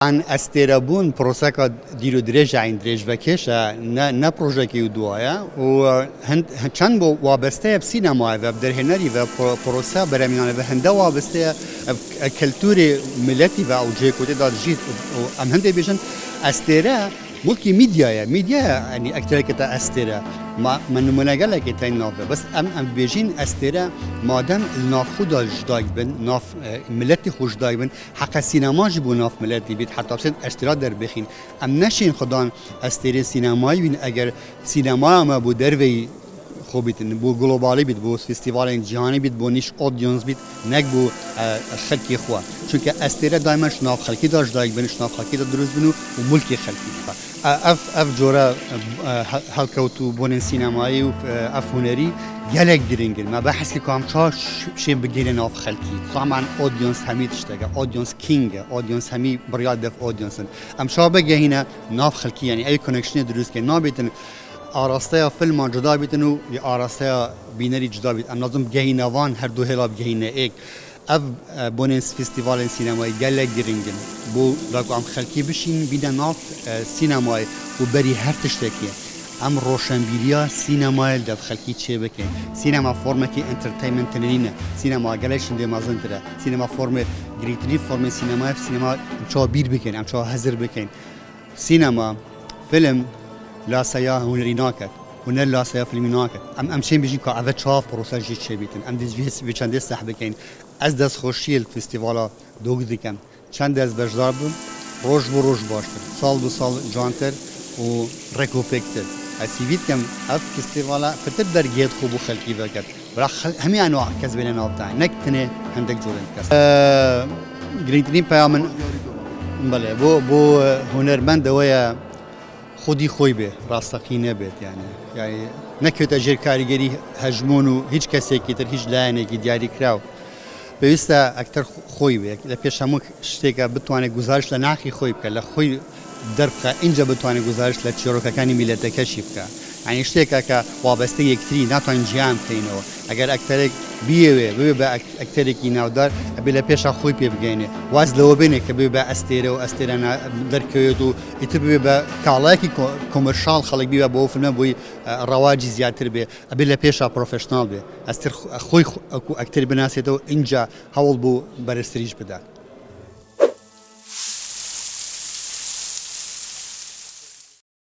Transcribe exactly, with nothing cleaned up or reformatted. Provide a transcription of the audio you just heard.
An estêrebûn proseka dîrodirêj e, ên dirêj vekêş e, ne, ne projeyekî û duwa ye û, e, hin-, hin-, çend bo wabeste ye bi sînemayê ve, bi derhênerî ve, pro-, proseya beremînanê ve hinde wabeste ye, e, e, keltûrê miletî ve û cihê ku tê de dijî û, û em hindê bêjin estêre mulkî medya ye. Medya ye, yanî ekterekê te estêre. Ma, me nimûne gelekê tên nav ve. Bes em, em bêjîn estêre madem li nav xwe de ji dayik bin, nav, e, miletê xwe ji dayik bin, heqe sînema jî bo nav miletî bît, heta bişên estêra derbêxîn. Em neşên xudan estêrên sînemayî bîn, eger sînemaya me bo derveyî xwe bîtin, bo globalî bît, bo festîvalên cîhanî bît, bo nîş audience bît, nek bo, e, xelkê xwe. Çunke estêre daîmen ji nav xelkî de ji dayik bin, ji nav xelkî de dirust bin û, û mulkê xelkî dibe. E, ev, ev cure, e, he-, helkewt û bonên sînemayî û, e, ev hunerî gelek giring in. Me behs kir ku em çawa ş-, şên bigihîne nav xelkî. Xwe em audience hemî tiştek e. Audience king e. Audience hemî biryar def audience in. Em çawa bigehîne nav xelkî, yanî ew connectionê dirust ke. Nabêtin arasteya filman cuda bîtin û ya arasteya bînerî cuda bît. Em lazim bigehîne van, her du hêla bigehîne êk. Ev, e, bonên festîvalên sînemayî gelek giring in. Bo da ku em xelkî bişîn, bîne nav, e, sînemayê û berî her tiştekî em roşenbîriya sînemayê li dev xelkî çêbikin. Sînema formekî entertainment tune nîne. Sînema gelek şindê mezintir e. Sînema formê, girîngtirîn formên sînemayê, sînema em çawa bîr bikin, em çawa hezir bikin. Sînema, film laseya hunerî naket. Huner laseya filmî naket. Em, em çên bijîn ka eve çav proses jî çêbîtin. Em dî vê, vê çendê seh bikin. Ez destxweşiyê li festîvala dog dikim. Çend ez beşdar bim, roj bo roj baştir, sal bo sal cantir û rêkopêktir. Ez hîvî dikim ev festîvala pitir dergehê xwe bo xelkî veket. Bila xel-, hemî enwa kes bêne nav te, nek tenê hindek corên kes. Eee, girîngtirîn peya min, belê, bo, bo, e, hunermend ew ye, xwedî xwî bê, rasteqî nebêt, yanî. Yanî nekewte jêr karîgerî hejmûn û hîç kesekî tir, hîç layenekî diyarî kiraw. Pêwîst e ekter xwî bê, li pêş hemû ştêke bitwane guzariş li nexî xwî bike, li xwî derbixe, înca bitwane guzariş li çîrokekanî mîleteke jî bike. Yanî ştêke ke wabeste yektirî, natonin ciya em bikeynewe. Eger ekterek biyê wê, bibe be ek-, ekterekî navdar, ebê li pêşa xwî pê bigeyne. Waz li we bêne ke bibe be estêre û estêre na-, derkewt û îtir bibe be kalayekî ko-, komerşal, xelk bibe bo filme boyî, e, rewacî ziyadtir bê. Ebê li pêşa profesyonel bê. Ez tir xw-, xwî xw-, ku ekterî binasête û înca hewl bo berestirîş bide.